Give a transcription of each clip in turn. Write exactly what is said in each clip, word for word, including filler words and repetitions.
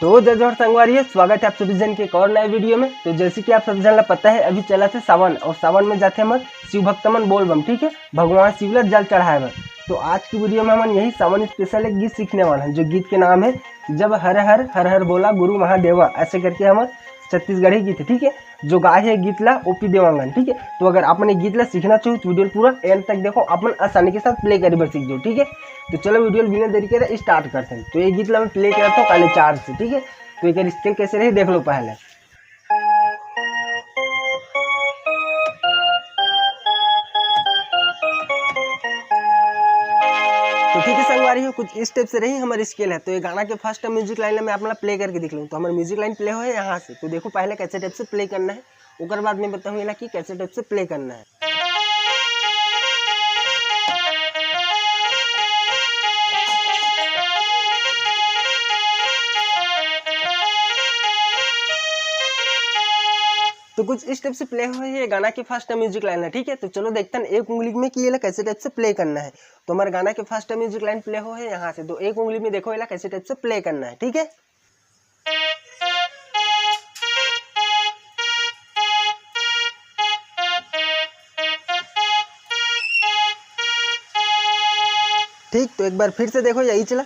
तो जय जोहार संगवारी हो, स्वागत है आप सभी जन के एक और नए वीडियो में। तो जैसे कि आप सभी जन ला पता है, अभी चलत हे सावन, और सावन में जाथे हमर शिव भक्त मन बोलबम, ठीक है, भगवान शिव ला जल चढ़ाए बर। तो आज की वीडियो में हमन यही सावन स्पेशल एक गीत सीखने वाला है, जो गीत के नाम है जब हर हर हर हर बोला गुरु महादेवा, ऐसे करके हमर छत्तीसगढ़ी गीत है, ठीक है। जो गाय है गीत ला ओपी देवांगन, ठीक है। तो अगर आपने गीत ला सीखना चाहो तो वीडियो पूरा एंड तक देखो, अपन आसानी के साथ प्ले करे बर सीख जाओ, ठीक है। तो चलो वीडियो बिना देरी करे स्टार्ट करते हैं। तो ये गीत ला मैं प्ले करता हूँ पहले चार से, ठीक है। तो एक स्केल कैसे रही देख लो पहले। तो ठीक है संगवारी हो, कुछ इस टाइप से रही हमारी स्केल है। तो ये गाना के फर्स्ट म्यूजिक लाइन में आप प्ले करके दिख लो। तो हमारे म्यूजिक लाइन प्ले हो है यहाँ से। तो देखो पहले कैसे टाइप से प्ले करना है, ओकर बाद में बताऊँ एला कि कैसे टाइप से प्ले करना है। तो कुछ इस टाइप से प्ले हो है ये गाना की फर्स्ट म्यूजिक लाइन है, ठीक है। तो चलो देखते हैं एक उंगली में कि ये कैसे टाइप से प्ले करना है। तो हमारे गाना के फर्स्ट म्यूजिक लाइन प्ले हो है यहाँ से, तो एक उंगली में देखो ये कैसे टाइप से प्ले करना है, ठीक है। ठीक, तो एक बार फिर से देखो यही चला।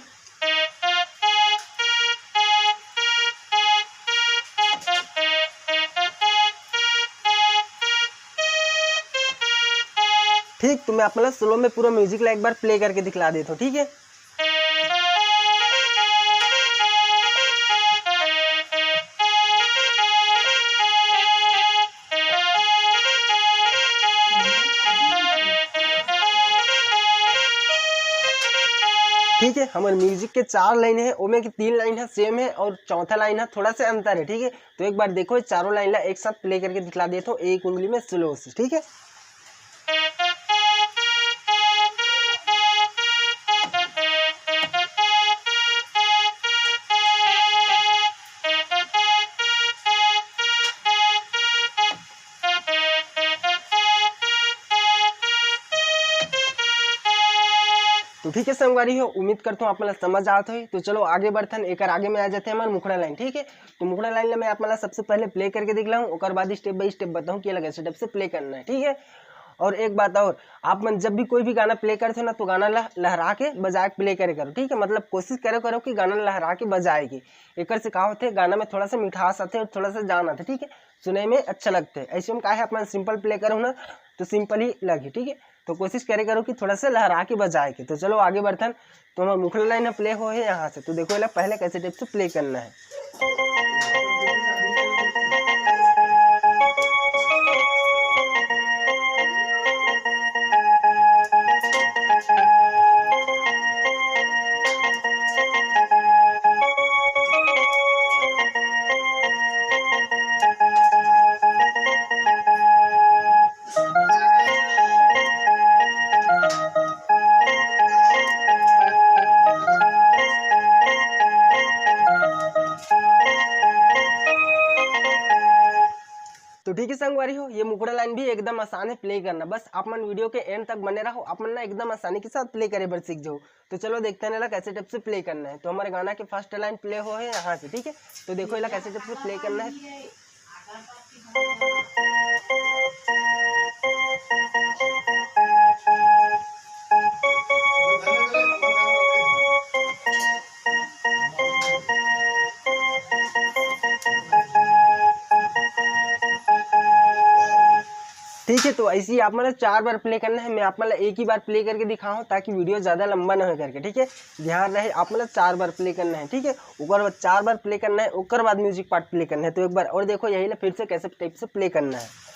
ठीक, तो मैं आप मन ला स्लो में पूरा म्यूजिक ला एक बार प्ले करके दिखला देता हूँ, ठीक है। ठीक है, हमारे म्यूजिक के चार लाइन है, ओमे की तीन लाइन है सेम है और चौथा लाइन है थोड़ा सा अंतर है, ठीक है। तो एक बार देखो, चारों लाइन ला एक साथ प्ले करके दिखला देता हूँ एक उंगली में स्लो से, ठीक है। तो ठीक है संगवारी हो, उम्मीद करता हूँ आप मन ला समझ आत होही। तो चलो आगे बढ़थन, एकर आगे में आ जाते हैं हमारे मुखड़ा लाइन, ठीक है। तो मुखड़ा लाइन ला मैं आप मन ला सबसे पहले प्ले करके दिखलाऊँ, ओकर बाद स्टेप बाय स्टेप बताऊँ कि अलग ऐसे टाइप से प्ले करना है, ठीक है। और एक बात और, आप मन जब भी कोई भी गाना प्ले करते हो ना, तो गाना ला लहरा के बजा के प्ले करे करो, ठीक है। मतलब कोशिश करे करो कि गाना लहरा के बजाए के। एकर से का होथे, गाना में थोड़ा सा मिठास आथे और थोड़ा सा जान आथे, ठीक है, सुने में अच्छा लगथे। ऐसे में का है, आप मन सिंपल प्ले करो ना, तो सिंपल ही लगे, ठीक है। तो कोशिश करे करो कि थोड़ा सा लहरा के बजाए के। तो चलो आगे बढ़थन। तो हमारा मुखड़ा लाइन प्ले हो है यहाँ से, तो देखो एला पहले कैसे टाइप से प्ले करना है। तो ठीक है संगवारी हो, ये मुखड़ा लाइन भी एकदम आसान है प्ले करना। बस आप मन वीडियो के एंड तक बने रहो, आप मन ना एकदम आसानी के साथ प्ले करे बर सीख जाओ। तो चलो देखते हैं ना कैसे टाइप से प्ले करना है। तो हमारे गाना के फर्स्ट लाइन प्ले हो है यहाँ से, ठीक है। तो देखो एला कैसे टाइप से प्ले करना है। ठीक है, तो ऐसे ही आप मतलब चार बार प्ले करना है। मैं आप मतलब एक ही बार प्ले करके दिखाऊँ ताकि वीडियो ज़्यादा लंबा ना हो करके, ठीक है। ध्यान रहे आप मतलब चार बार प्ले करना है, ठीक है। ओकर बाद चार बार प्ले करना है, ओकर बाद म्यूजिक पार्ट प्ले करना है। तो एक बार और देखो यही ला फिर से कैसे टाइप से प्ले करना है।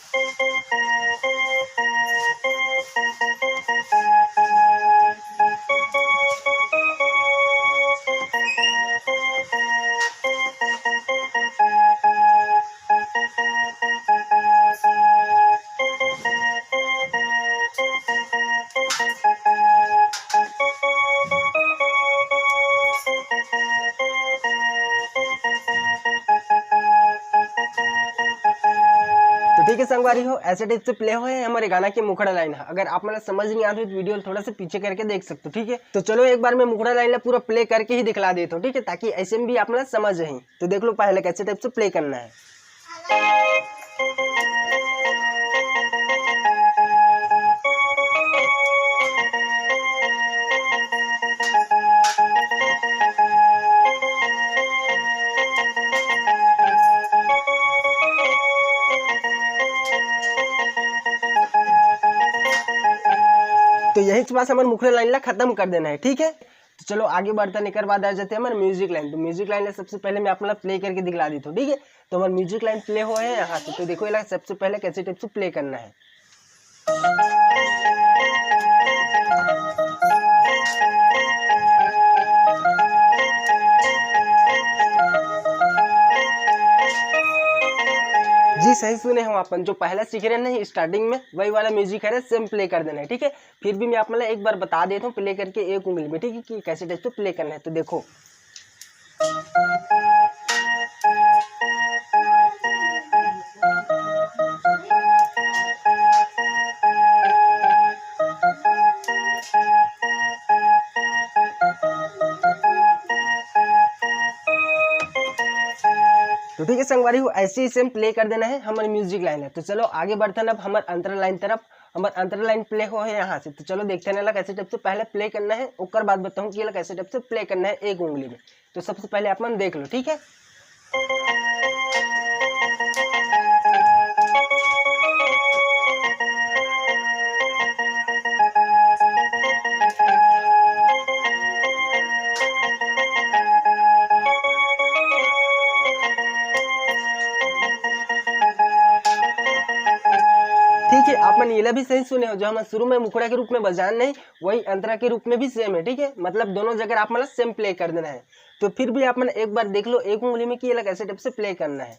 तो ठीक ठीक है संगवारी हो, ऐसे टाइप से प्ले होए हे हमर गाना के मुखड़ा लाइन ह। अगर आप मन ला समझ नहीं आत हो तो वीडियो ला थोड़ा सा पीछे करके देख सकते हो, ठीक है। तो चलो एक बार मैं मुखड़ा लाइन ला पूरा प्ले करके ही दिखला देता हूँ, ठीक है, ताकि ऐसे में भी आप मन ला समझ आही। तो देख लो पहले कैसे टाइप से प्ले करना है। तो यही पास हमर मुखड़ा लाइन ला खत्म कर देना है, ठीक है। तो चलो आगे बढ़थन, एकर बाद आ जाथे हमर म्यूजिक लाइन। तो म्यूजिक लाइन ला सबसे पहले मैं आप मन ला प्ले करके दिखला देता हूँ, ठीक है। तो हमर म्यूजिक लाइन प्ले होए हे यहाँ से, तो देखो एला सबसे पहले कैसे टाइप से प्ले करना है। जी सही सुने हो आप मन, जो पहला सीखे रहे नहीं स्टार्टिंग में, वही वाला म्यूजिक हरे, सेम प्ले कर देना है, ठीक है। फिर भी मैं आप मन ला एक बार बता देता हूँ प्ले करके एक उंगली में, ठीक है, कि कैसे टाइप से प्ले करना है। तो देखो, तो ठीक है संगवारी हो, ऐसे ही सेम प्ले कर देना है हमर म्यूजिक लाइन ला। तो चलो आगे बढ़थन अब हमर अंतरा लाइन तरफ। हमर अंतरा लाइन प्ले होए हे यहाँ से, तो चलो देखथन एला कैसे टाइप से पहले प्ले करना है, ओकर बाद बताऊँ कि एला कैसे टाइप से प्ले करना है एक उंगली में। तो सबसे पहले आप मन देख लो, ठीक है। ठीक है, आप मन एला भी सही सुने हो, जो हमन शुरू में मुखड़ा के रूप में बजान नहीं, वही अंतरा के रूप में भी सेम है, ठीक है। मतलब दोनों जगह आप मन ला सेम प्ले कर देना है। तो फिर भी आप मन एक बार देख लो एक उंगली में कि एला कैसे टाइप से प्ले करना है।